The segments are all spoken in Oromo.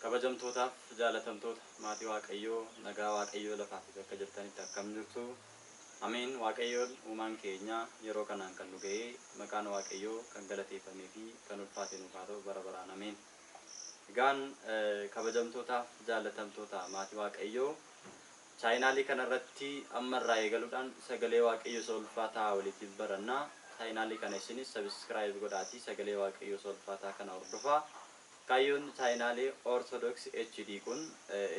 Kabajamtootaaf jaalatamtoota maatii Waaqayyoo, nagaa Waaqayyoo lafaa fi bakka jirtanitti akkam jirtu? Ameen. Waaqayyoon uumaan keenya yeroo kanaan kan nu ga'ee, maqaan Waaqayyoo kan galateeffamee fi kan ulfaate nuuf haa ta'u bara baraan. Ameen. Egaan kabajamtootaaf jaalatamtoota maatii Waaqayyoo, chaayinaalii kanarratti amma irraa eegaluudhaan sagalee Waaqayyoo isa ulfaataa walitti baranna. Chaayinaalii kana isinis subscribe godhaatii sagalee Waaqayyoo isa ulfaataa kana hordofaa. Kaayyoon chaayinaalii Orthodox HD kun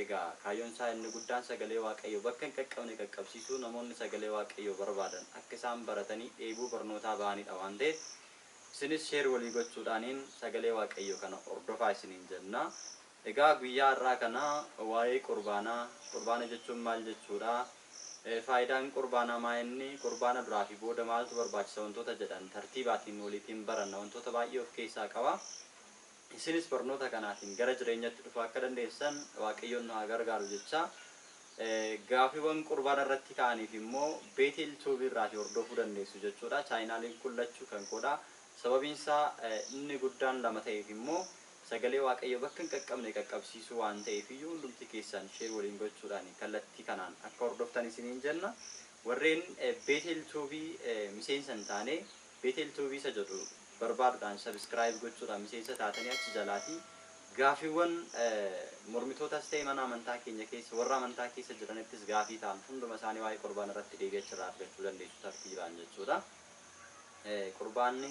egaa kaayyoon isaa inni guddaan sagalee Waaqayyoo bakka hin qaqqabne qaqqabsiisuu, namoonni sagalee Waaqayyoo barbaadan akka isaan baratanii dheebuu barnootaa ba'anidha waan ta'eef, isinis share walii gochuudhaaniin sagalee Waaqayyoo kana hordofaa isiniin jenna. Egaa guyyaa har'aa kana waa'ee qurbaanaa, qurbaana jechuun maal jechuudha? Faayidaan qurbaanaa maa inni? Qurbaana duraa fi booda maaltu barbaachisa wantoota jedhan tartiibaatiin waliitiin baranna, wantoota baay'ee of keessaa qaba. Isinis barnoota kanaatiin gara jireenyatti dhufuu akka dandeessan Waaqayyoon nu haa gargaaru jecha, gaafiiwwan qurbaana irratti ka'aniif immoo Beetel Tuubii irraatii hordofuu dandeessu jechuudha. Chaayinaaliin kun lachuu kan koodha. Sababiin isaa inni guddaan lama ta'eef immoo sagalee Waaqayyoo bakka hin qaqqabne qaqqabsiisuu waan ta'eef iyyuu, hundumti keessan share waliin gochuudhaan kallattii kanaan akka hordoftan isiniin jenna. Warreen Beetel Tuubii miseensa hin taane, Beetel Tuubii isa jedhu barbaaduudhaan subscribe gochuudhaan miseensa taatanii, achi jalaatii gaafiiwwan mormitootas ta'e mana amantaa keenya keessa warra amantaa keessa jiranittis gaafii ta'an hunduma isaanii waa'ee qurbaana irratti deebii achirraa argachuu dandeessu tartiibaan jechuudha. Qurbaanni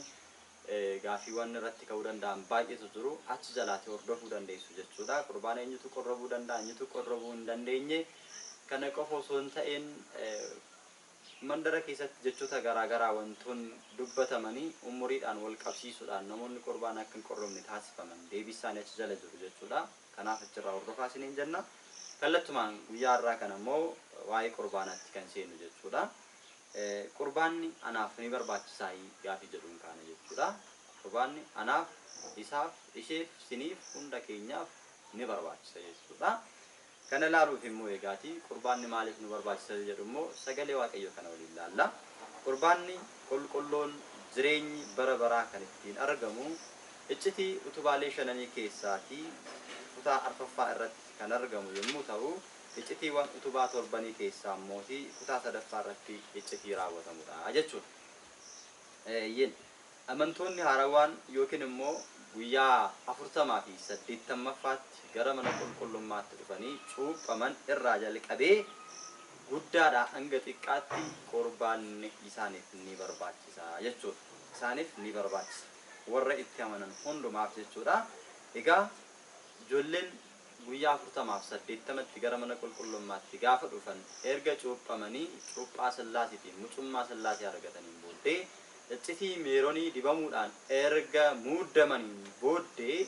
gaafiiwwan irratti ka'uu danda'an baay'eetu jiru, achi jalaatii hordofuu dandeessu jechuudha. Qurbaana eenyutu qorrobuu danda'a, eenyutu qorrobuu hin dandeenye, kana qofa osoo hin ta'in mandara keessatti jechoota garaa garaa wantoonni dubbatamanii umuriidhaan wal qabsiisuudhaan namoonni qurbaana akka hin qorrobne taasifaman deebii isaanii achi jala jiru jechuudha. Kanaaf achirraa hordofaa isiniin jenna. Kallattumaan guyyaa har'aa kana immoo waa'ee qurbaanaatti kan seennu jechuudha. Qurbaanni anaaf ni barbaachisaa gaafii jedhuun kaana jechuudha. Qurbaanni anaaf, isaaf, isheef, siniif, hunda keenyaaf ni barbaachisa jechuudha. Kana ilaaluuf immoo egaati qurbaanni maaliif nu barbaachisa jedhu immoo sagalee Waaqayyoo kana waliin ilaalla. Qurbaanni qulqulluun jireenyi bara baraa kan ittiin argamu iccitii utubaalee shananii keessaatii kutaa arfaffaa irratti kan argamu yommuu ta'u, iccitiiwwan utubaa torbanii keessaa immootii kutaa sadaffaa irratti iccitii raawwatamudha jechuudha. Eeyyeen. Amantoonni haarawaan yookiin immoo guyyaa 40 fi 80ffaatti gara mana qulqullummaatti dhufanii cuuphaman irraa jalqabee guddaadhaa hanga xiqqaatti qurbaanni isaaniif ni barbaachisa jechuudha. Isaaniif ni barbaachisa. Warra itti amanan hundumaaf jechuudha. Egaa ijoolleen guyyaa 40 fi 80tti gara mana qulqullummaatti gaafa dhufan, erga cuuphamanii cuuphaa Sillaasiitiin mucummaa Sillaasee argataniin booddee, iccitii meeronii dibamuudhaan erga muuddamaniin booddee,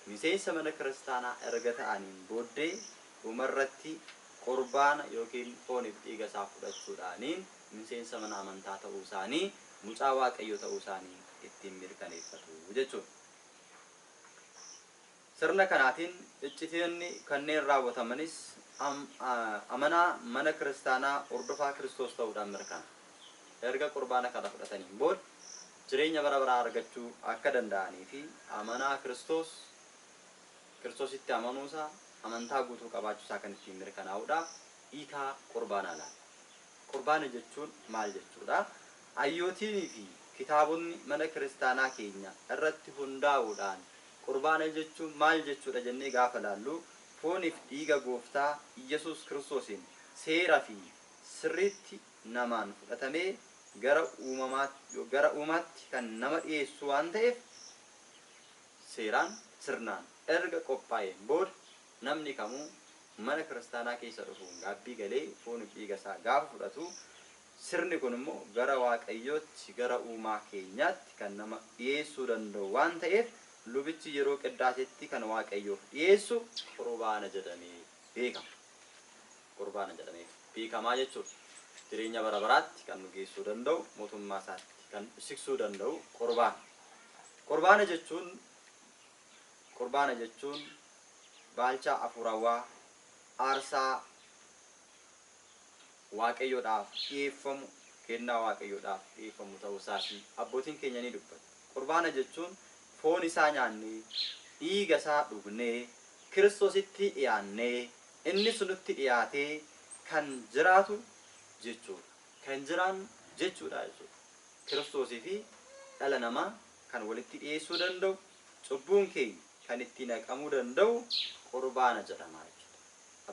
miseensa mana kiristaanaa erga ta'aniin booddee, dhumarratti qurbaana yookiin fooniif dhiiga isaa fudhachuudhaaniin miseensa mana amantaa ta'uu isaanii, mucaa Waaqayyoo ta'uu isaanii ittiin mirkaneeffatu jechuudha. Sirna kanaatiin iccitiinni kanneen raawwatamanis amanaa mana kiristaanaa hordofaa Kiristoos ta'uudhaan mirkana. Erga qurbaana kana fudhataniin booda jireenya bara baraa argachuu akka danda'anii fi amanaa Kiristoos, Kiristoositti amanuusaa, amantaa guutuu qabaachuusaa kan ittiin mirkanaa'udha. Hiikaa qurbaanaa laala. Qurbaana jechuun maal jechuudha? Ayyootiinii fi kitaabonni mana kiristaanaa keenya irratti hundaa'uudhaan qurbaana jechuun maal jechuudha jennee gaafa laallu, fooniif dhiiga Gooftaa Iyyasuus Kiristoosiin seera fi sirriitti namaan fudhatamee gara uumaatti kan nama dhiyeessu waan ta'eef, seeraan sirnaan erga qophaa'een booda namni kamuu mana kiristaanaa keessa dhufuun gaabbii galee fooniif dhiiga isaa gaafa fudhatu, sirni kun immoo gara Waaqayyootti, gara uumaa keenyaatti kan nama dhiyeessuu danda'u waan ta'eef, lubichi yeroo qiddaasetti kan Waaqayyoof dhiyeessu qurbaana jedhamee beekama. Qurbaana jedhamee beekamaa jechuudha. Jireenya bara baraatti kan nu geessuu danda'u, mootummaa isaatti kan siqsuu danda'u qurbaana. Qurbaana jechuun baalchaa afuurawaa aarsaa Waaqayyoodhaaf dhiyeeffamu, kennaa Waaqayyoodhaaf dhiyeeffamu ta'uu isaatii abbootiin keenya ni dubbatu. Qurbaana jechuun foon isaa nyaannee, dhiiga isaa dhugnee Kiristoositti dhiyaannee innis nutti dhiyaatee kan jiraatu jechuudha. Kan jiraannu jechuudha jechuudha. Kiristoosii fi dhala namaa kan walitti dhiyeessuu danda'u, cubbuun keenya kan ittiin haqamuu danda'u qurbaana jedhama jechuudha.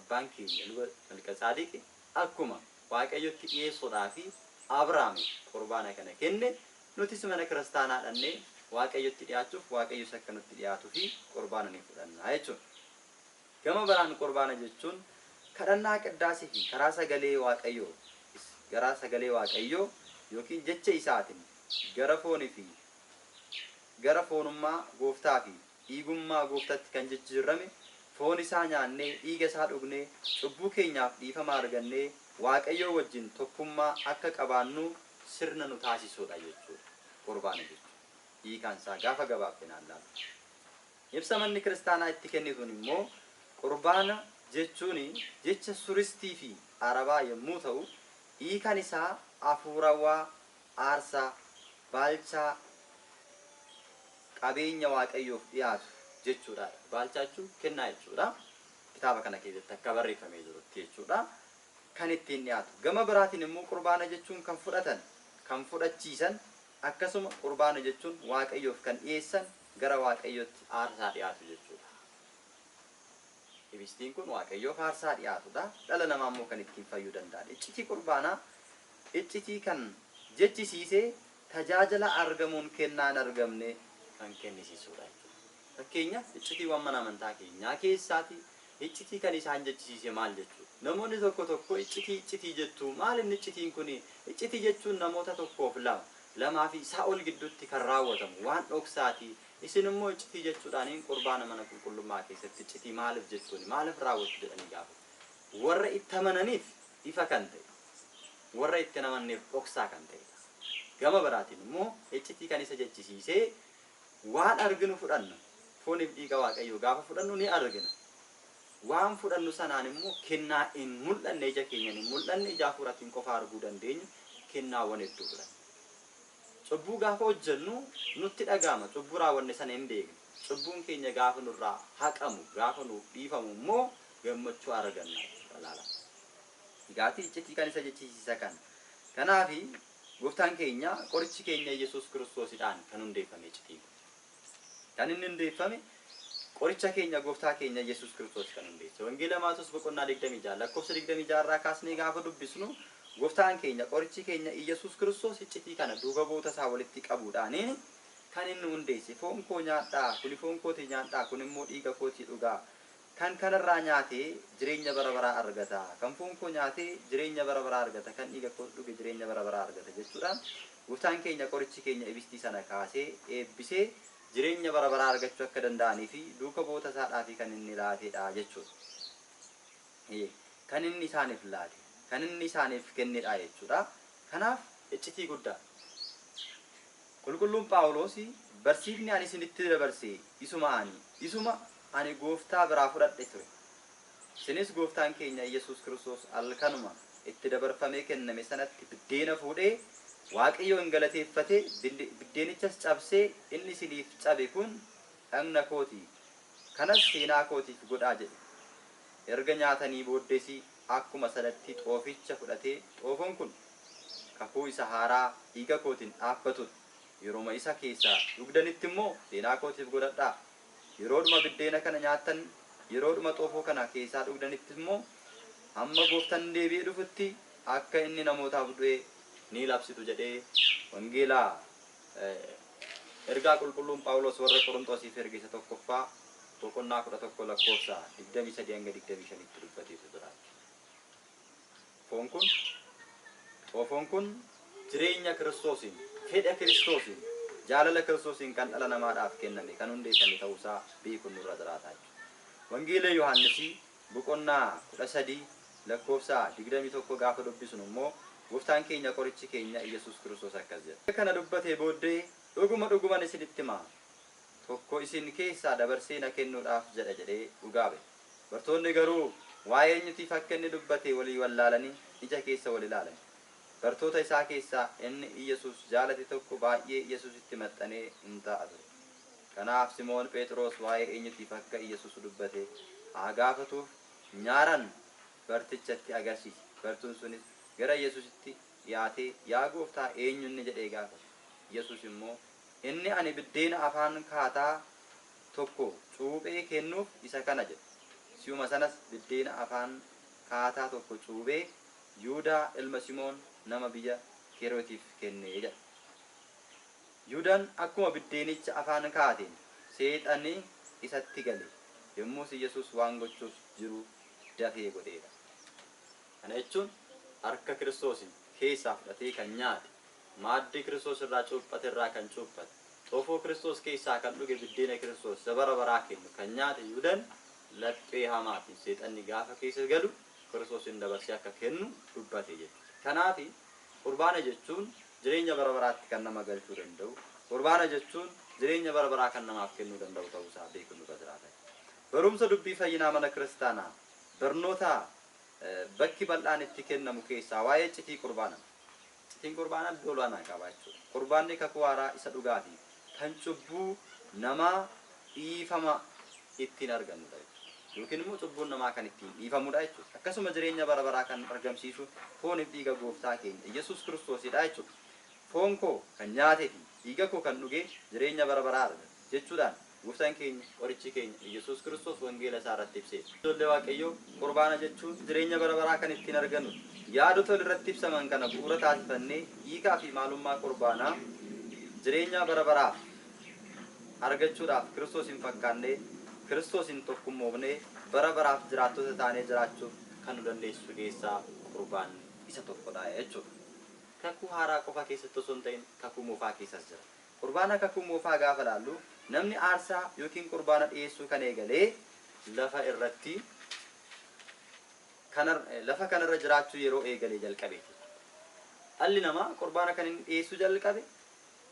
Abbaan keenya Luba Malkatsaadiqi akkuma Waaqayyotti dhiyeessuudhaa fi Abrahaamiif qurbaana kana kenne, nutis mana kiristaanaa dhannee Waaqayyotti dhiyaachuuf, Waaqayyos akka nutti dhiyaatuu fi qurbaana ni fudhanna jechuudha. Gama biraan qurbaana jechuun kadhannaa qiddaasee fi karaa sagalee Waaqayyoo garaa sagalee Waaqayyoo yookiin jecha isaatiin gara foonii fi gara foonummaa gooftaa fi dhiigummaa gooftatti kan jijjiirrame, foon isaa nyaannee dhiiga isaa dhugnee cubbuu keenyaaf dhiifama argannee Waaqayyoo wajjin tokkummaa akka qabaannu sirna nu taasisuudha jechuudha. Qurbaana jechuun hiikaan isaa gaafa gabaabsinaan ilaallu. Ibsa manni kiristaanaa itti kennituun immoo qurbaana jechuun jecha Suristii fi Arabaa yommuu ta'u, hiikaan isaa afuurawaa aarsaa, baalchaa, qabeenya Waaqayyoof dhiyaatu jechuudha. Baalchaa jechuun kennaa jechuudha. Kitaaba kana keessatti akka barreeffamee jirutti jechuudha. Kan ittiin dhiyaatu. Gama biraatiin immoo qurbaana jechuun kan fudhatan, kan fudhachiisan, akkasuma qurbaana jechuun Waaqayyoof kan dhiyeessan, gara Waaqayyootti aarsaa dhiyaatu jechuudha. Ibistiin kun Waaqayyoof aarsaa dhiyaatudha. Dhala namaa immoo kan ittiin fayyuu danda'an. Iccitii qurbaanaa, iccitii kan jechisiisee tajaajila argamuun kennaa hin argamne kan kennisiisuudha jechuudha. Fakkeenyaaf, iccitiiwwan mana amantaa keenyaa keessaati iccitii kan isaan jechisiise maal jechuudha? Namoonni tokko tokko iccitii iccitii jettu, maal inni iccitiin kuni? Iccitii jechuun namoota tokkoof lama, lamaa fi isaa ol gidduutti kan raawwatamu waan dhoksaati. Isin immoo iccitii jechuudhaaniin qurbaana mana qulqullummaa keessatti iccitii maaliif jettuuni? Maaliif raawwattu jedhanii gaafatu. Warra itti amananiif ifa kan ta'e, warra itti hin amanneef dhoksaa kan ta'edha. Gama biraatiin immoo iccitii kan isa jechisiisee waan arginu fudhanna. Fooniif dhiiga Waaqayyoo gaafa fudhannu ni argina. Waan fudhannu sanaan immoo kennaa hin mul'anne, ija keenyan hin mul'anne, ija hafuuraatiin qofa arguu dandeenyu kennaawwan hedduu fudhanna. Cubbuu gaafa hojjennu nutti dhaga'ama. Cubbuu raawwanne sana hin beeknu. Cubbuun keenya gaafa nurraa haqamu, gaafa nuuf dhiifamu immoo gammachuu arganna jechuudha laala. Gaatii iccitii kan isa jechisiisa kana. Kanaafi gooftaan keenya qorichi keenya Yesuus Kiristoosidhaan kan hundeeffame iccitiin kun. Kan inni hundeeffame qoricha keenya gooftaa keenya Yesuus Kiristoos kan hundeesse. Wangeela Maatewos boqonnaa 26 lakkoofsa 26 irraa kaasnee gaafa dubbisnu, gooftaan keenya qorichi keenya Iyyasuus Kiristoos iccitii kana duuka bu'oota isaa walitti qabuudhaan kan inni hundeesse. Foon koo nyaadhaa, kuni foon kootii nyaadhaa, kun immoo dhiiga kootii dhugaa. Kan kanarraa nyaate jireenya bara baraa argata. Kan foon koo nyaate jireenya bara baraa argata. Kan dhiiga koos dhuge jireenya bara baraa argata jechuudhaan gooftaan keenya qorichi keenya ibistii sana kaasee eebbisee jireenya bara baraa argachuu akka danda'anii fi duuka bu'oota isaadhaafi kan inni laatedha jechuudha. Kan inni isaaniif laate, kan inni isaaniif kennedha jechuudha. Kanaaf iccitii guddaa. Qulqulluun Phaawuloos barsiifni ani isinitti dabarse isuma ani gooftaa biraa fudhadhe ture. Isinis gooftaan keenya Iyyasuus Kiristoos halkanuma itti dabarfamee kenname sanatti biddeena fuudhee Waaqayyoon galateeffatee biddeenichas cabsee, inni isiniif cabe kun dhagna kooti, kanas seenaa kootiif godhaa jedhe. Erga nyaatanii booddeesi akkuma sanatti xooficha fudhatee, xoofoon kun kakuu isa haaraa dhiiga kootiin dhaabbatudha. Yeroma isa keessaa dhugdanitti immoo seenaa kootiif godhadhaa. Yeroodhuma biddeena kana nyaattan, yeroodhuma xoofoo kana keessaa dhugdanitti immoo, hamma gooftaan deebi'ee dhufutti akka inni namootaaf du'e ni labsitu jedhee wangeelaa ergaa qulqulluun Phaawulos warra Qorontoosiif erge isa tokkoffaa boqonnaa 11 lakkoofsa 23 hanga 25tti dubbateetu jira. Foon kun, xoofoon kun jireenya Kiristoosiin, fedha Kiristoosiin, jaalala Kiristoosiin kan dhala namaadhaaf kenname, kan hundeeffame ta'uusaa beekuun nurra jiraata jechuudha. Wangeela Yohaannisii boqonnaa 13 lakkoofsa 21 gaafa dubbisnu immoo gooftaan keenya qorichi keenya Iyyasuus Kiristoos akkas jedha. Kana dubbatee booddee, dhuguma dhuguman isinitti hima, tokko isin keessaa dabarsee na kennuudhaaf jedha jedhee dhugaa ba'e. Bartoonni garuu waa'ee eenyutiif akka inni dubbate walii wallaalanii ija keessa wal ilaalan. Bartoota isaa keessaa inni Iyyasuus jaalate tokko baay'ee Iyyasuusitti maxxanee in taa'a ture. Kanaaf Simoon Phexros waa'ee eenyutiif akka Iyyasuus dubbate haa gaafatuuf nyaaran bartichatti agarsiise. Bartuun sunis gara Yesuusitti dhiyaatee, "Yaa Gooftaa, eenyu inni?" jedhee gaafate. Yesuus immoo, "Inni ani biddeena afaan kaataa tokko cuuphee kennuuf isa kana" jedhe. Si'uma sanas biddeena afaan kaataa tokko cuuphee Yihudaa ilma Simoon nama biyya Kerootiif kenne jedha. Yihudaan akkuma biddeenicha afaan kaateen seexanni isatti gale. Yommus Yesuus waan gochuuf jiru dafee godheera. Kana jechuun harka Kiristoosiin keessaa fudhatee kan nyaate, maaddii Kiristoos irraa cuuphate irraa kan cuuphate, xoofoo Kiristoos keessaa kan dhuge, biddeena Kiristoos isa bara baraa kennu kan nyaate Yihudaan laphee hamaatiin seexanni gaafa keessa galu Kiristoosin dabarsee akka kennu dubbate jechuudha. Kanaaf qurbaana jechuun jireenya bara baraatti kan nama galchuu danda'u, qurbaana jechuun jireenya bara baraa kan namaaf kennuu danda'u ta'uusaa beekuun nurra jiraata. Barumsa dubbii fayyinaa mana kiristaanaa barnoota bakki bal'aan itti kennamu keessaa waa'ee iccitii qurbaana. Iccitiin qurbaanaa iddoo olaanaa qaba jechuudha. Qurbaanni kakuu haaraa isa dhugaa fi kan cubbuu namaa dhiifama ittiin argannudha jechuudha. Yookiin immoo cubbuun namaa kan ittiin dhiifamudha jechuudha. Akkasuma jireenya bara baraa kan argamsiisu fooniif dhiiga Gooftaa keenya Yesuus Kiristoosidha jechuudha. "Foon koo kan nyaatee fi dhiiga koo kan dhuge jireenya bara baraa argata" jechuudhaan Gooftaan keenya, qorichi keenya Yesuus Kiristoos wangeela isaa irratti ibseera. Ijoollee Waaqayyoo, qurbaana jechuun jireenya bara baraa kan ittiin argannudha. Yaadota walirratti ibsaman kana bu'uura taasifannee hiikaa fi maalummaa qurbaanaa jireenya bara baraaf argachuudhaaf Kiristoos hin fakkaannee, Kiristoos hin tokkummoofnee, bara baraaf jiraattota taanee jiraachuuf kan nu dandeessisu keessaa qurbaanni isa tokkodha jechuudha. Kakuu haaraa qofa keessatti osoo hin ta'in kakuu moofaa keessas jira. Qurbaana kakuu moofaa gaafa laallu, namni aarsaa yookiin qurbaana dhiyeessuu kan eegalee lafa irratti lafa kanarra jiraachuu yeroo eegalee jalqabeeti. Dhalli namaa qurbaana kan inni dhiyeessuu jalqabe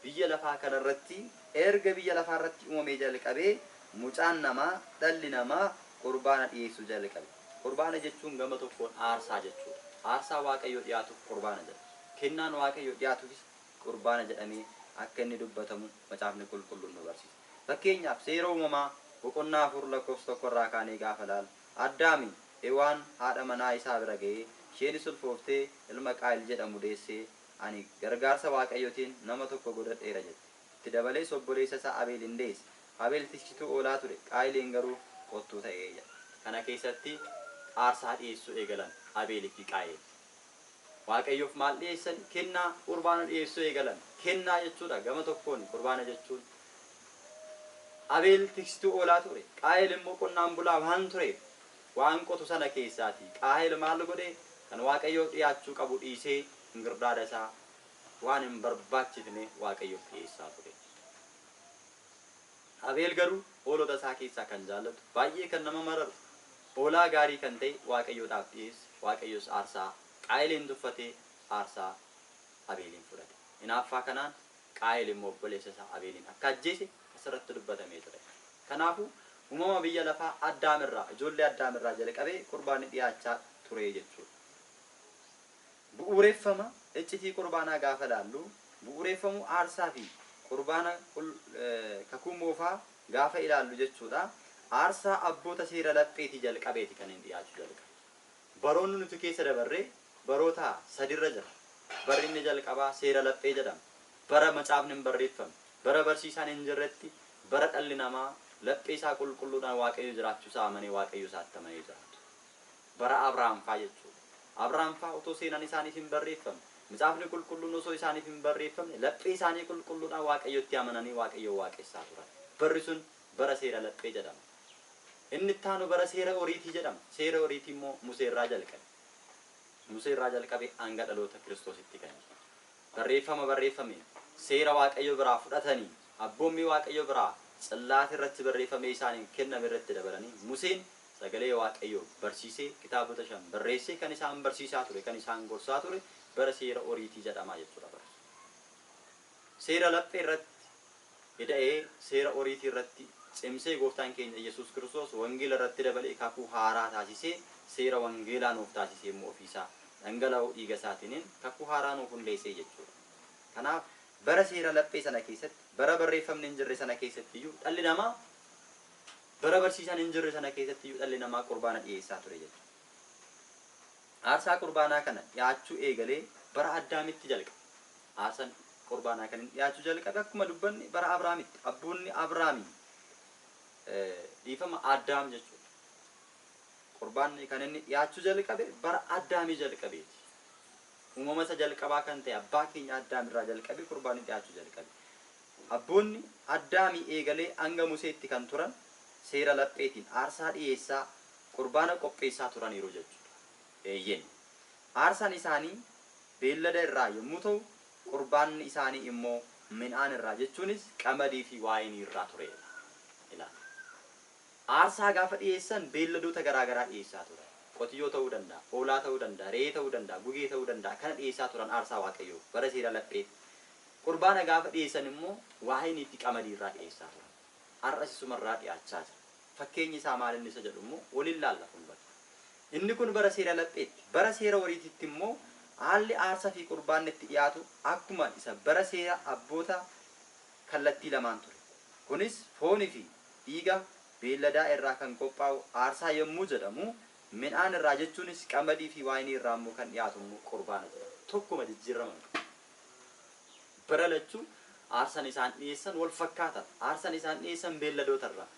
biyya lafaa kanarratti erga biyya lafaa irratti uumamee jalqabee mucaan namaa, dhalli namaa qurbaana dhiyeessuu jalqabe. Qurbaana jechuun gama tokkoon aarsaa jechuudha. Aarsaa Waaqayyoo dhiyaatuuf qurbaana jedha. Kennaan Waaqayyoo dhiyaatuufis qurbaana jedhamee akka inni dubbatamu Macaafni Qulqulluun nu barsiisa. Fakkeenyaaf, Seera Uumamaa boqonnaa 4 lakkoofsa 1 irraa kaanee gaafa laalu, Addaami Hewaan haadha manaa isaa bira ga'ee, isheenis ulfooftee ilma Qaayil jedhamu deessee, "Ani gargaarsa Waaqayyootiin nama tokko godhadheera" jette. Itti dabalees obboleessa isaa Abeelin deesse. Abeel tiksituu oolaa ture, Qaayiliin garuu qottuu ta'e jedha. Kana keessatti aarsaa dhiyeessuu eegalan Abeelii fi Qaayil. Waaqayyoof maal dhiyeessan? Kennaa, qurbaana dhiyeessuu eegalan. Kennaa jechuudha gama tokkoon qurbaana jechuun. Abeel tiksituu oolaa ture. Qaayil immoo qonnaan bulaa waan tureef, waan qotu sana keessaati Qaayil maal godhe? Kan Waaqayyoof dhiyaachuu qabu dhiisee ingirdaada isaa, waan hin barbaachifne Waaqayyoof dhiyeessaa ture. Abeel garuu hoolota isaa keessaa kan jaallatu, baay'ee kan nama mararu, hoolaa gaarii kan ta'e Waaqayyoodhaaf dhiyeesse. Waaqayyos aarsaa Qaayiliin tuffatee aarsaa Abeeliin fudhate. Hinaaffaa kanaan Qaayil immoo obboleessa isaa Abeeliin akka ajjeese asirratti dubbatamee ture. Kanaafuu uumama biyya lafaa Addaamirraa, ijoollee Addaamirraa jalqabee qurbaanni dhiyaachaa ture jechuudha. Bu'uureffama iccitii qurbaanaa gaafa laallu, bu'uureffamuu aarsaa fi qurbaana kakuu moofaa gaafa ilaallu jechuudha. Aarsaa abboota seera lapheetii jalqabeeti kan inni dhiyaachuu jalqabe. Baroonni nuti keessa dabarre baroota sadirra jira. Barri inni jalqabaa seera laphee jedhama. Bara macaafni hin barreeffamne, bara barsiisaan hin jirretti, bara dhalli namaa laphee isaa qulqulluudhaan Waaqayyo jiraachuu isaa amanee, Waaqayyo isaatti amanee jiraatu. Bara Abrahaam faa jechuudha. Abrahaam faa otoo seenaan isaaniif hin barreeffamne, Macaafni Qulqulluun osoo isaaniif hin barreeffamne, laphee isaanii qulqulluudhaan Waaqayyotti amananii Waaqayyoon waaqessaa turan. Barri sun bara seera laphee jedhama. Inni itti aanu bara seera oriitii jedhama. Seera oriitii immoo Musee irraa jalqabe. Musee irraa jalqabe hanga dhaloota Kiristoositti kan jiru. Barreeffama barreeffameen, seera Waaqayyo biraa fudhatanii, abboommii Waaqayyo biraa tsillaatii irratti barreeffamee isaaniin kenname irratti dabalanii, Museen sagalee Waaqayyoo barsiisee kitaabota shan barreessee kan isaan barsiisaa ture, kan isaan gorsaa ture, bara seera oriitii jedhama jechuudha bara. Seera laphee irratti ida'ee, seera oriitii irratti cimsee, Gooftaan keenya Yesuus Kiristoos wangeela irratti dabalee kakuu haaraa taasisee, seera wangeelaa nuuf taasisee immoo ofiisaa dhangala'uu dhiiga isaatiiniin kakuu haaraa nuuf hundeessee jechuudha. Kanaaf bara seera laphee sana keessatti Bara barreeffamni hin jirre sana keessatti iyyuu dhalli namaa, bara barsiisaan hin jirre sana keessatti iyyuu dhalli namaa qurbaana dhiyeessaa ture jechuudha. Aarsaa qurbaanaa kana dhiyaachuu eegalee bara Addaamitti jalqabe. Aarsaan qurbaanaa kan inni dhiyaachuu jalqabe akkuma dubbanne bara Abrahaamitti. Abboonni Abrahaamii dhiifama, Addaam jechuudha. Qurbaanni kan inni dhiyaachuu jalqabe bara Addaamii jalqabeeti. Uumama isa jalqabaa kan ta'e abbaa keenya Addaam irraa jalqabe qurbaanni dhiyaachuu jalqabe. Abboonni Addaamii eegalee hanga Museetti kan turan seera lapheetiin aarsaa dhiyeessaa, qurbaana qopheessaa turaniiru jechuudha. Eeyyeen. Aarsaan isaanii beellada irraa yommuu ta'u, qurbaanni isaanii immoo midhaan irraa, jechuunis qamadii fi waayinii irraa turedha. Ilaali. Aarsaa gaafa dhiyeessan beelladoota garaa garaa dhiyeessaa turan. Qotiyyoo ta'uu danda'a, hoolaa ta'uu danda'a, re'ee ta'uu danda'a, gugee ta'uu danda'a. Kana dhiyeessaa turan aarsaa Waaqayyoo bara seera lapheetti. Qurbaana gaafa dhiyeessan immoo waayinii fi qamadii irraa dhiyeessaa turan. Har'as isumarraa dhiyaachaa jira. Fakkeenyi isaa maal inni isa jedhu immoo waliin laalla fuuldura. Inni kun bara seera lapheetti. Bara seera oriititti immoo haalli aarsaa fi qurbaanni itti dhiyaatu akkuma isa bara seera abboota kallattii lamaan ture. Kunis foonii fi dhiiga beelladaa irraa kan qophaa'u aarsaa yommuu jedhamu, midhaan irraa, jechuunis qamadii fi waayinii irraa immoo kan dhiyaatu immoo qurbaana jedhama. Tokkuma, jijjiirama. Bara lachuu aarsaan isaan dhiyeessan wal fakkaata. Aarsaan isaan dhiyeessan beelladoota irraa.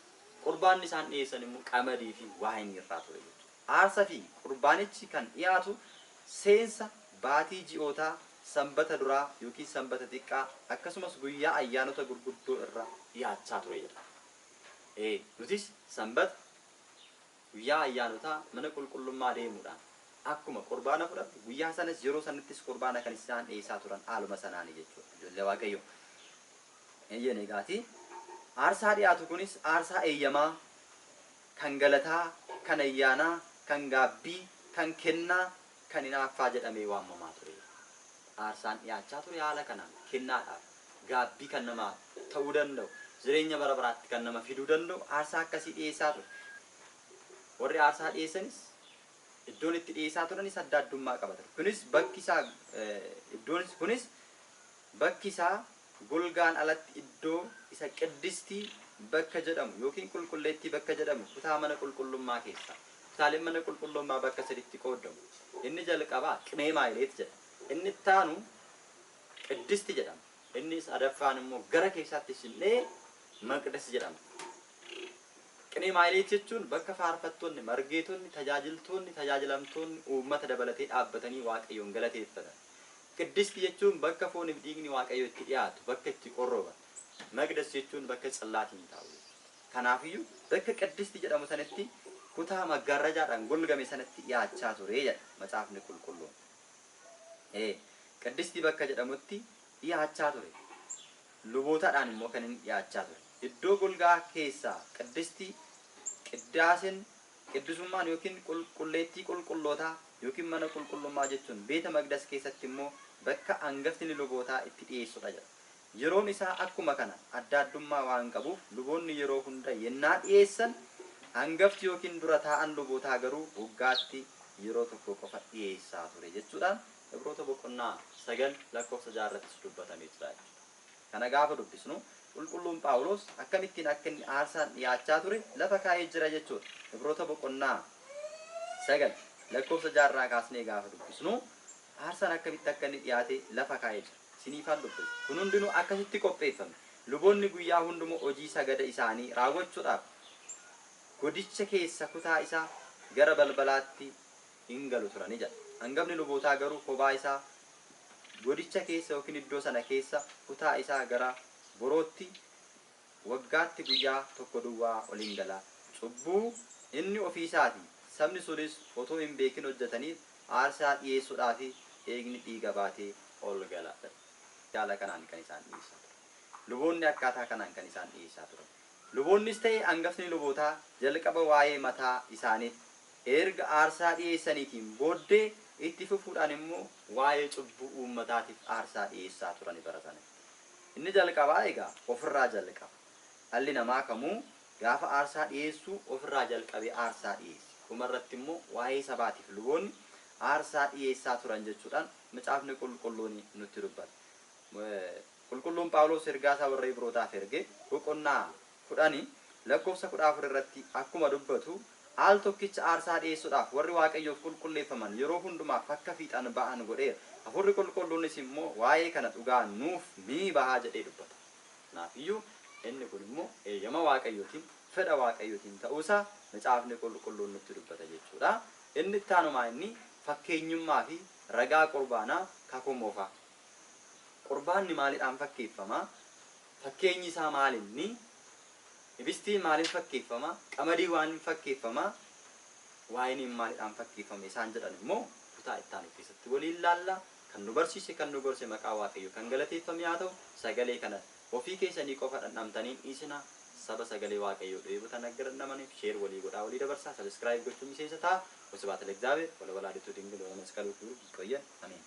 Qurbaanni isaan dhiyeessan immoo qamadii fi waayinii irraa ture jechuudha. Aarsaa fi qurbaanichi kan dhiyaatu seensa baatii ji'ootaa, sanbata duraa yookiin sanbata xiqqaa, akkasumas guyyaa ayyaanota gurguddoo irra dhiyaachaa ture jedha. Nutis sanbata, guyyaa ayyaanotaa mana qulqullummaa deemuudhaan akkuma qurbaana fudhannu, guyyaa sanas yeroo sanattis qurbaana kan isaan dhiyeessaa turan haaluma sanaanii jechuudha. Ijoollee Waaqayyo. Eeyyeen, egaati. Aarsaa dhiyaatu kunis aarsaa eeyyamaa, kan galataa, kan ayyaanaa, kan gaabbii, kan kennaa, kan hinaaffaa jedhamee waamamaa ture. Aarsaan dhiyaachaa ture haala kanaan kennaadhaaf, gaabbii kan namaa ta'uu danda'u, jireenya bara baraatti kan nama fiduu danda'u aarsaa akkasii dhiyeessaa ture. Warri aarsaa dhiyeessanis iddoon itti dhiyeessaa turanis adda addummaa qaba ture. Kunis bakki isaa iddoon kunis bakki isaa golgaan alatti iddoo isa qiddistii bakka jedhamu yookiin qulqulleettii bakka jedhamu kutaa mana qulqullummaa keessa. Kutaaleen mana qulqullummaa bakka saditti qoodamu. Inni jalqabaa Qinee Maayileet jedha. Inni itti aanu Qiddisti jedhama. Inni sadaffaan immoo gara keessaatti sinnee Maqdas jedhama. Qinee Maayileet jechuun bakka faarfattoonni, margeetonni, tajaajiltoonni, tajaajilamtoonni uummata dabalatee dhaabbatanii Waaqayyoon galateeffatan. Qiddisti jechuun bakka fooniif dhiigni Waaqayyoo itti dhiyaatu, bakka itti qorroban. Maqdas jechuun bakka tsillaatiin taa'u jechuudha. Kanaafiyyuu bakka Qiddisti jedhamu sanatti, kutaa maggaarrajaadhaan golgame sanatti dhiyaachaa ture jedha Macaafni Qulqulluun. Qiddisti bakka jedhamutti dhiyaachaa ture. Lubootaadhaan immoo kan inni dhiyaachaa ture. Iddoo golgaa keessaa Qiddisti, qiddaaseen, qiddisummaan yookiin qulqulleettii qulqullootaa yookiin mana qulqullummaa jechuun beeta maqdas keessatti immoo bakka hangafni lubootaa itti dhiyeessudha jedha. Yeroon isaa akkuma kana adda addummaa waan qabuuf luboonni yeroo hunda yennaa dhiyeessan, hangafti yookiin dura taa'an lubootaa garuu waggaatti yeroo tokko qofa dhiyeessaa ture jechuudhaan Ibroota boqonnaa 9 lakkoofsa 6 irrattis dubbatamee jira jechuudha. Kana gaafa dubbisnu qulqulluun Phaawulos akkamittiin akka inni aarsaan dhiyaachaa ture lafa kaa'ee jira jechuudha. Ibroota boqonnaa 9 lakkoofsa 6 irraa kaasnee gaafa dubbisnu aarsaan akkamitti akka inni dhiyaate lafa kaa'ee jira. Siniifaan dubbisa. Kun hundinuu akkasitti qopheeffame. Luboonni guyyaa hundumaa hojii sagada isaanii raawwachuudhaaf godicha keessa kutaa isaa gara balbalaatti hin galu turani jedha. Hangafni lubootaa garuu kophaa isaa godicha keessa yookiin iddoo sana keessa kutaa isaa gara borootti waggaatti guyyaa tokko duwwaa ol hin gala. Cubbuu inni ofiisaatii, sabni sunis otoo hin beekin hojjetaniif aarsaa dhiyeessuudhaaf dhiigni dhiiga baatee ol gala. Haala kanaan kan isaan dhiyeessaa turan. Luboonni akkaataa kanaan kan isaan dhiyeessaa turan. Luboonnis ta'e hangafni lubootaa jalqaba waa'ee mataa isaaniif erga aarsaa dhiyeessaniitiin booddee itti fufuudhaan immoo waa'ee cubbuu uummataatiif aarsaa dhiyeessaa turani bara sana. Inni jalqabaa egaa ofirraa jalqaba. Dhalli namaa kamuu gaafa aarsaa dhiyeessuu ofirraa jalqabee aarsaa dhiyeessa. Dhumarratti immoo waa'ee sabaatiif luboonni aarsaa dhiyeessaa turan jechuudhaan Macaafni Qulqulluun nutti dubbata. Qulqulluun Phaawulos ergaa isaa warra Ibrootaaf erge boqonnaa 10 lakkoofsa 14 irratti akkuma dubbatu, al tokkicha aarsaa dhi'eessuudhaaf warri Waaqayyoof qulqulleeffaman yeroo hundumaaf akka fiixan ba'an godheera. Hafuurri Qulqulluunis immoo waa'ee kana dhugaa nuuf ni baha jedhee dubbata. Kanaafiyyuu inni kun immoo eeyyama Waaqayyootiin, fedha Waaqayyootiin ta'uusaa Macaafni Qulqulluun nutti dubbata jechuudha. Inni itti aanu maa inni? Fakkeenyummaa fi ragaa qurbaanaa Kakuu Moofaa. Qurbaanni maalidhaan fakkeeffama? Fakkeenyi isaa maalinni? Ibistiin maaliin fakkeeffama? Qamadii waaniin fakkeeffama? Waayiniin maalidhaan fakkeeffama? Isaan jedhan immoo kutaa itti aanu keessatti waliin laalla. Kan nu barsiise, kan nu gorse maqaa Waaqayyoo kan galateeffame haa ta'u. Sagalee kana ofii keessanii qofa dhandhamtanii hin dhiisinaa. Saba sagalee Waaqayyoo dheebotan akka dhandhamaniif share walii godhaa, walii dabarsaa, subscribe gochuun miseensa ta'aa. ወስብሐት ለእግዚአብሔር ወለወላዲቱ ድንግል ወለመስቀሉ ክቡር። ይቆየን። አሜን።